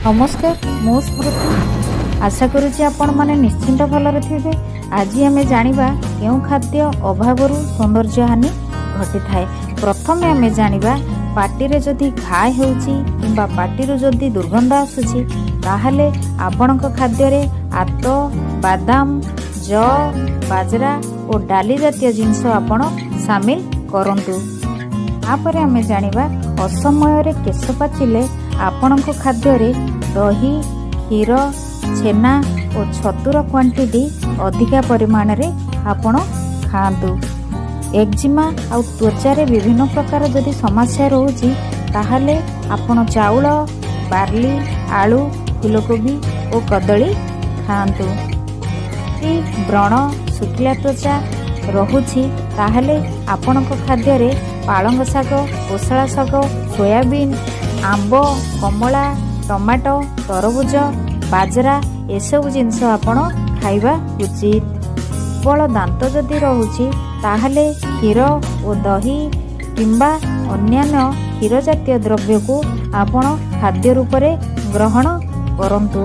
ନମସ୍କାର, ମୁଁ ସ୍ମୃତି। ଆଶା କରୁଛି ଆପଣମାନେ ନିଶ୍ଚିନ୍ତ ଭଲରେ ଥିବେ। ଆଜି ଆମେ ଜାଣିବା କେଉଁ ଖାଦ୍ୟ ଅଭାବରୁ ସୌନ୍ଦର୍ଯ୍ୟ ହାନି ଘଟିଥାଏ। ପ୍ରଥମେ ଆମେ ଜାଣିବା, ପାଟିରେ ଯଦି ଘା ହେଉଛି କିମ୍ବା ପାଟିରୁ ଯଦି ଦୁର୍ଗନ୍ଧ ଆସୁଛି, ତାହେଲେ ଆପଣଙ୍କ ଖାଦ୍ୟରେ ଆତ, ବାଦାମ, ଯଅ, ବାଜରା ଓ ଡାଲି ଜାତୀୟ ଜିନିଷ ଆପଣ ସାମିଲ କରନ୍ତୁ। ତାପରେ ଆମେ ଜାଣିବା, ଅସମୟରେ କେଶ ପାଚିଲେ ଆପଣଙ୍କ ଖାଦ୍ୟରେ ଦହି, କ୍ଷୀର, ଛେନା ଓ ଛତୁର କ୍ୱାଣ୍ଟିଟି ଅଧିକା ପରିମାଣରେ ଆପଣ ଖାଆନ୍ତୁ। ଏକ୍ଜିମା ଆଉ ତ୍ୱଚାରେ ବିଭିନ୍ନ ପ୍ରକାର ଯଦି ସମସ୍ୟା ରହୁଛି, ତାହେଲେ ଆପଣ ଚାଉଳ, ବାର୍ଲି, ଆଳୁ, ଫୁଲକୋବି ଓ କଦଳୀ ଖାଆନ୍ତୁ। ଯଦି ବ୍ରଣ, ଶୁଖିଲା ତ୍ୱଚା ରହୁଛି, ତାହେଲେ ଆପଣଙ୍କ ଖାଦ୍ୟରେ ପାଳଙ୍ଗ ଶାଗ, କୋଶଳା ଶାଗ, ସୋୟାବିନ୍, ଆମ୍ବ, କମଳା, ଟମାଟୋ, ତରଭୁଜ, ବାଜରା ଏସବୁ ଜିନିଷ ଆପଣ ଖାଇବା ଉଚିତ। କେବଳ ଦାନ୍ତ ଯଦି ରହୁଛି, ତାହେଲେ କ୍ଷୀର ଓ ଦହି କିମ୍ବା ଅନ୍ୟାନ୍ୟ କ୍ଷୀର ଜାତୀୟ ଦ୍ରବ୍ୟକୁ ଆପଣ ଖାଦ୍ୟ ରୂପରେ ଗ୍ରହଣ କରନ୍ତୁ।